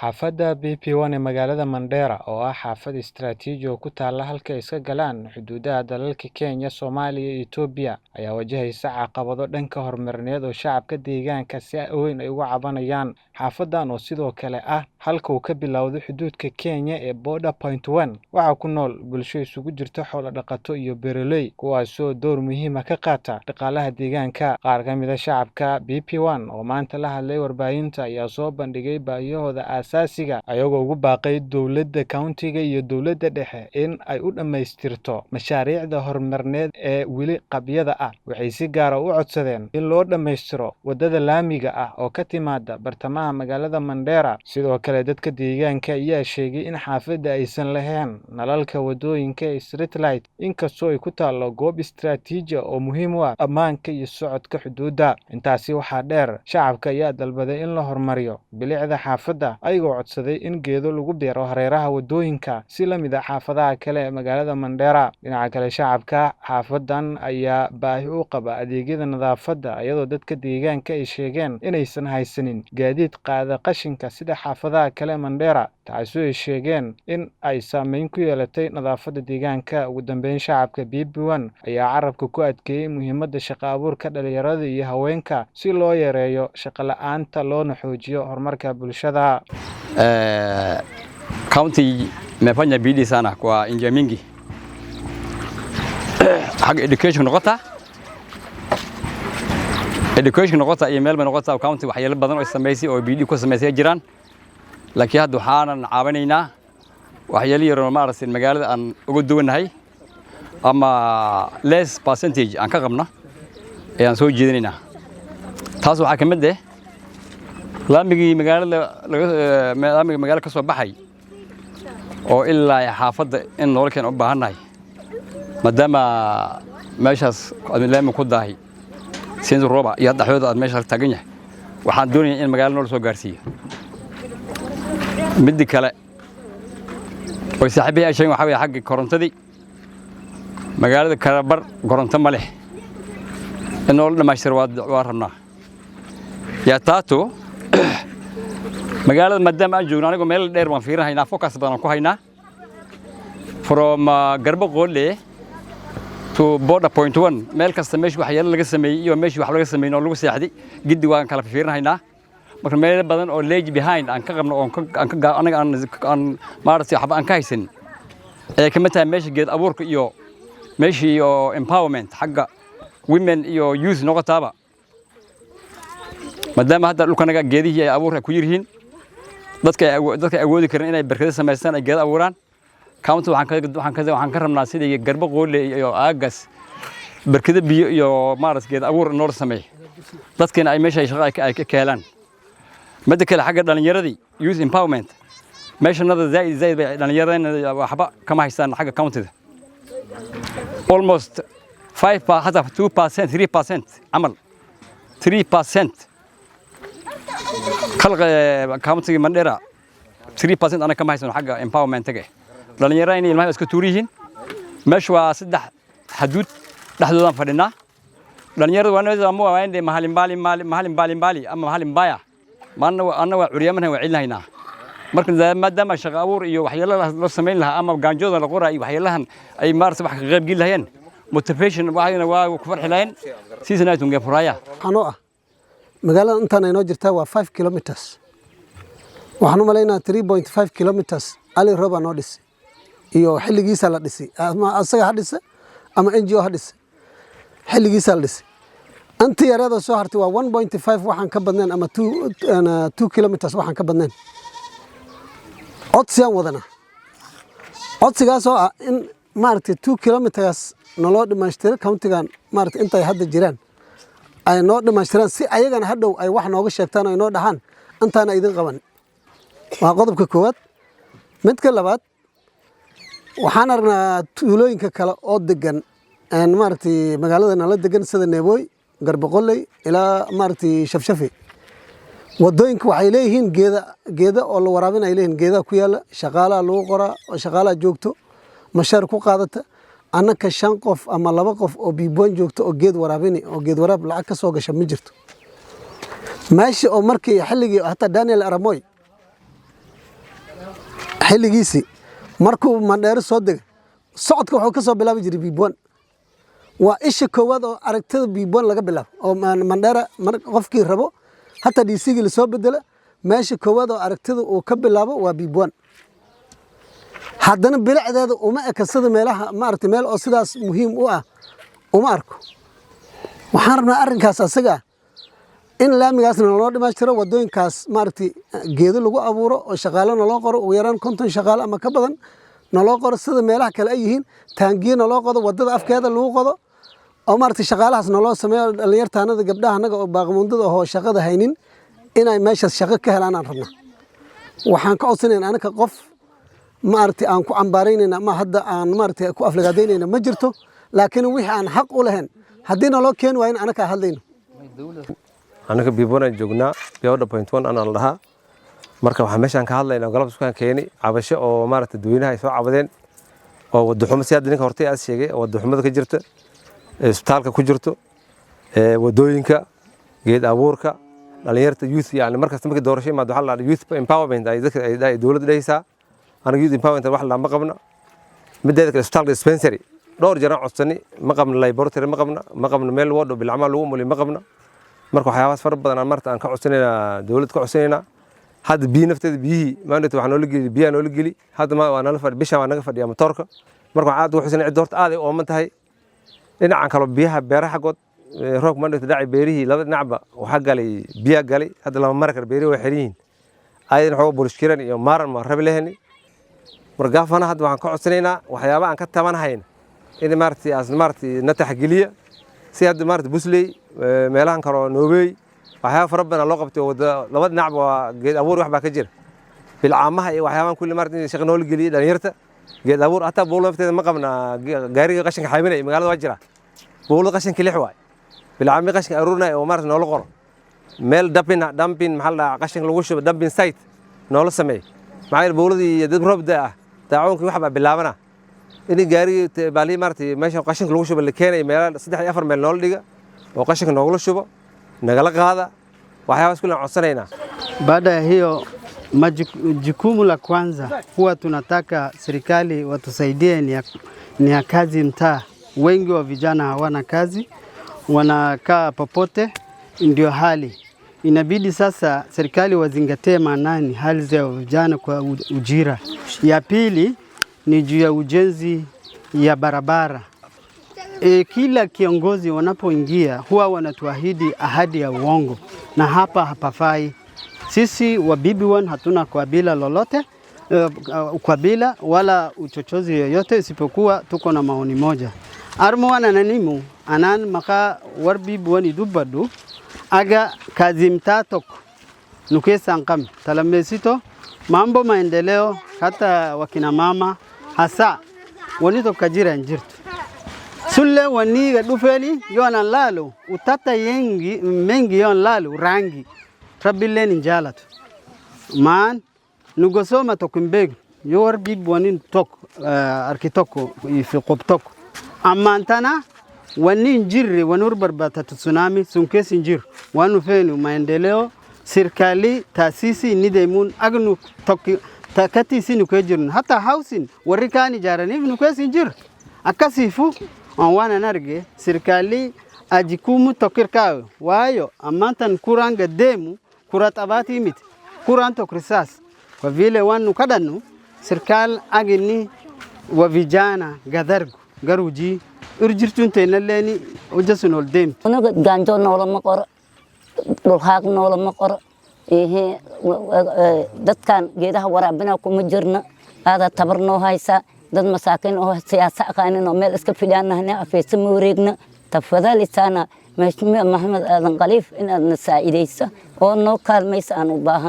Xaafadda BP1 ee magaalada Mandera, oo ah xaafad istiraatiiji oo ku taalla halka ay iska galaan xuduudaha dalalka Kenya, Soomaaliya iyo Itoobiya, ayaa wajaheysa caqabado dhanka horumarineed oo shacabka deegaanka si weyn ay uga cabanayaan. Xaafaddan oo sidoo kale ah halka uu ka bilowdo xuduudka Kenya ee Border Point One, waxaa ku nool bulsho isugu jirta xoolo dhaqato iyo beeraley, kuwaasoo door muhiim ah ka qaata dhaqaalaha deegaanka. Qaar ka mid ah shacabka BP1 oo maanta la hadlay warbaahinta ayaa soo bandhigay baahiyahooda aasaasiga ah, iyagoo ugu baaqay dowladda county-ga iyo dowladda dhexe in ay u dhammaystirto mashaariicda horumarineed ee weli qabyada ah. Waxay si gaar ah u codsadeen in loo dhammaystiro waddada laamiga ah oo ka timaadda bartamaha magaalada Mandera. Sidoo kale, dadka deegaanka ayaa sheegay in xaafadda aysan lahayn nalalka waddooyinka ee street light, inkastoo ay ku taallo goob istiraatiiji ah oo muhiim u ah ammaanka iyo socodka xuduudda. Intaasi waxaa dheer, shacabka ayaa dalbaday in la horumariyo bilicda xaafadda, ayagoo codsaday in geedo lagu beero hareeraha waddooyinka si la mid ah xaafadaha kale ee magaalada Mandera. Dhinaca kale, shacabka xaafaddan ayaa baahi u qaba adeegyada nadaafadda, iyadoo dadka deegaanka ay sheegeen inaysan haysanin gaadiid qaada qashinka sida xaafadaha kale ee Mandera, taasoo ay sheegeen in ay saameyn ku yeelatay nadaafadda deegaanka. Ugu dambeyn, shacabka BP1 ayaa carrabka ku adkeeyay muhiimadda shaqo abuurka dhalinyarada iyo haweenka si loo yareeyo shaqo la'aanta loona xoojiyo horumarka bulshada. County imefanya bidii sana kwa njia mingi, xagga education noqota, education noqota iyo meel bay noqota. County waxyaalo badan oo samaysay oo bidii ku samaysay jiraan, laakiin hadda waxaanan caawinaynaa waxyaalo yar oo maaragtay magaalada aan uga duwanahay ama less percentage aan ka qabno ayaan soo jeedinaynaa. Taas waxaa ka mid ah laamigii magaalada laga, laamiga magaalada ka soo baxay oo ilaa xaafadda in noola keen u baahannahay, maadaama meeshaas laami ku daahay since rooba iyo dhexdooda aad meesha taagan yahay. Waxaan doonayaa in magaalada noola soo gaarsiiyo. Midda kale oo saaxiibihii ay sheegeen waxaa weeye xagga korontadii. Magaalada kalabar koronto ma leh, in noola dhammaystiro waa rabnaa. Yaa taato magaalada maadaama aan joogno, anigoo meel dheer baan fiirin haynaa, focus badan ku haynaa from Garbo Qoole to Border Point One. Meel kasta meeshii waxyaalo laga sameeyey iyo meeshii wax laga sameeyey oo lagu seexday giddi waan kala fiirin haynaa. Marka meelo badan oo lag behind aan ka qabno oon aan ka anaga aan maaragtay waxba aan ka haysan ayay kamid tahay meesha geed abuurka iyo meeshii iyo empowerment xagga women iyo youth noqotaaba, maadaama hadda dhulkanaga geedihii ay abuurka ku yiryihiin, dadka ay awoodi karin inay barkado samaystaan, ay geedo abuuraan. County waxaan ka rabnaa sidii Garbo Qoole iyo aagas barkado biyo iyo maaragtay geed abuur noola sameeyo, dadkiina ay meesha ay shaqo ay ka helaan. Midda kale, xagga dhalinyaradii, youth empowerment, meeshanada zaid zaid bay dhalinyaradana waxba kama haystaan xagga countyda, almost 5 hataa 2%, 3% camal, 3% khalqa countyga Mandera, 3% anaga kama haysano xagga empowermentaga. Dhalinyarada inay ilmaha iska tuur yihiin. Meesha waa saddex xaduud dhexdoodaan fadhinaa. Dhalinyarada waa ama waa inay mahali mbali mahali mbali mbali ama mahali mbaya maana anna waa curyaamana waa celinaynaa. Marka maadaama shaqo abuur iyo waxyaalaha loo samayn lahaa ama gaanjooda la qoraa iyo waxyaalahan ay maaragtay wax ka qayb geli lahayeen, motivation waxayna waa ku farxi lahayeen siisana tungefuraya. Waxaan oo ah magaalada intaan aynoo jirtaa waa 5 kilometers. Waxaan u malaynaa 3.5 kilometers Ali Roba noo dhisay iyo xilligiisa la dhisay, ama asaga ha dhise ama NGO ha dhise, xilligiisa la dhisay. Inta yareeda soo hartay waa 1.5 waxaan ka badnayn ama 2 kilometers waxaan ka badnayn. Codsiyaan wadanaa, codsigaas oo ah in maaragtay 2 kilometers naloo dhammaystiro. Countygan maaragtay intay hadda jiraan ay noo dhammaystiraan, si ayagana hadhow ay wax nooga sheegtaan oo ay noo dhahaan intaana idin qaban. Waa qodobka koowaad. Midka labaad, waxaan aragnaa tuulooyinka kale oo degan maaragtay magaalada nala degan, sida Neeboy, Garboqoley ilaa maaragtay Shafshafi. Wadooyinka waxay leeyihiin geeda, geeda oo la waraabin ay leeyihiin, geedaha ku yaala, shaqaalaha lagu qoraa oo shaqaalaha joogto mashaar ku qaadata. Annaka shan qof ama laba qof oo biiboon joogto oo geed waraabini oo geed waraab lacag ka soo gasha ma jirto. Meesha oo markii xilligii hataa Daniel Arap Moi. Xilligiisii markuu Mandheero soo degay, socodka wuxuu ka soo bilaabi jiray PP1. Waa isha koowaad oo aragtida PP1 laga bilaabo oo Mandheera qofkii rabo, hataa DC-gii lasoo bedela, meesha koowaad oo aragtida uu ka bilaabo waa PP1. Haddana bilicdeeda uma eka sida meelaha, maaragtay, meel oo sidaas muhiim u ah uma arko. Waxaan rabnaa arrinkaas asaga ah in laamigaasna naloo dhimaystiro, wadooyinkaas, maaragtay, geedo lagu abuuro oo shaqaale naloo qoro, ugu yaraan 50 shaqaale ama ka badan naloo qoro, sida meelaha kale ay yihiin, taangiyo naloo qodo, wadada afkeeda lagu qodo, oo, maaragtay, shaqaalahaas naloo sameeyo. Dhallinyartaanada, gabdhaha annaga oo baaqmundada ahoo shaqada haynin, inay meeshaas shaqo ka helaan aan rabnaa. Waxaan ka codsanayn anaka qof, maaragtay, aan ku cambaaraynayna ama hadda aan, maaragtay, ku aflagaadaynayna ma jirto, laakiin wixii aan xaq u lahayn haddii naloo keeni waayin, anaka hadlayno. Annaga PP1 aan joognaa, Bioda point one anaa la dhahaa. Marka waxaan meeshaan ka hadlaynaa, galab iskaan keeni cabasho oo, maaragtay, dadweynaha ay soo cabadeen oo wadaxumo, si hadda ninka hortay aad sheegay, oo wadaxumada ka jirta, isbitaalka ku jirto, wadooyinka, geed abuurka, dhalinyarta, youth. Yani markasta markii doorasho imaado, waxaa la dhahaa youth empowerment ay dadka ay dowladda dhehaysaa. Aniga youth empowerment wax la ma qabna. Mideeda kale, isbitaalka dispensary dhowr jeer aan codsani, ma qabna. Laboratory ma qabna, ma qabna. Meel ward oo bilcamaha lagu umuliyo ma qabna. Marka waxyaabahaas fara badan aan marta aan ka codsanaynaa, dowladda ka codsanaynaa. Hadda biyo nafteeda, biyihii maanta waxaa noola geli, biyaha noola geli hadda ma waa nala fadhi, bishaan waa naga fadhiya matoorka. Marka waxaan aad ugu xusanay cidda horta aad ay ooman tahay. Dhinacan kaloo biyaha beeraha xaggood, roobka maanta dhacay, beerihii laba dhinacba waxaa galay, biyaa galay. Hadda lama mari karo, beerihi way xiran yihiin. Ayadan xooga bulshkiran iyo maaran ma rabi leheni. Marka gaafana hadda waxaan ka codsanaynaa waxyaaba aan ka tabanahayna in, maaragtay, as, maaragtay, na taxgeliya, si hadda, maaragtay, Busley, meelahan kaloo Noobey, waxyaaba fara badan loo qabtay oo wada laba dhinacba waa geed abuur, wax baa ka jira, bilcaamaha iyo waxyaabahan kulli, maaragtay, in shaqa noola geliya dhalinyarta, geed abuur. Hataa buulo nafteeda ma qabna. Gaariga qashinka xaybinaya magaalada waa jira, buulo qashinka lix waay, bilcaami qashinka aruurinaya oo, maaragtay, noola qoro meel dumping, maxaa la dhahaa, qashinka lagu shubo, dumping site noola sameey. Maxaa yeele buuladii iyo dad roob da ah, daacuunkii wax baa bilaabana in gaarigii baali, maaragtay, meesha qashinka lagu shubo la keenayo, meelo saddex iyo afar meel noola dhiga oo qashinka noogula shubo, nagala qaada. Waxyaabahaas kulli aan codsanaynaa. Baada ya hiyo jukumu la kwanza huwa tunataka serikali watusaidie ni ya kazi mtaa. Wengi wa vijana hawana kazi, wanakaa popote, ndio hali inabidi sasa serikali wazingatie maanani hali za vijana kwa ujira. Ya pili ni juu ya ujenzi ya barabara. Kila kiongozi wanapoingia huwa wanatuahidi ahadi ya uongo, na hapa hapafai. Sisi wa BB1 hatuna kabila lolote, kabila wala uchochozi yoyote, isipokuwa tuko na maoni moja. Armo ananimu anan maka war BB1 dubbadhu aga kazi mtaa tokko nu keessaan qabne talammeessito mambo maendeleo, hata wakina mama hasa wani tokko jira hin jirtu sulle wani ga dhufeeni yoo anan laalu utata yengi mengi yoon laalu rangi rabbilleen hin jaalatu maan nu gosooma tokko hin beeknu yoo war BB1 tokko harki tokko fi qob tokko ammaan tana wanni hin jirre wanur barbaatatu tsunami sun keessa hin jiru. Waan nu feenu maendeleo, serikali taasisi inni deemuun agnu tokko takkatti isin nu kee jirnu, hata housing warri kaan ijaaraniif nu keessa hin jiru. Akkasiifu waan an arge serikali ajikumu tokkirkaawe waayo ammaantan kuraan gaddeemu kura xabaatii miti, kuraan tokko risaas. Kwa vile waan nu kadhannu serikal aginni wa vijana gadargu garujii irjirtuun teennalleeni hojja sun ol deemtu. Anaga gaanjo noolama qoro, dhulhaaq noolama qoro, dadkan geedaha waraabina kuma jirna. Aada tabar noo haysa, dad masaakiin oo siyaasa aqaanin oo meel iska fidhaanahne, afeesa ma wareegna. Tafadhali sana, Mheshimiwa Maxamed Aadan Khaliif, inaad na saacidayso oo noo kaalmaysa aan u baahan.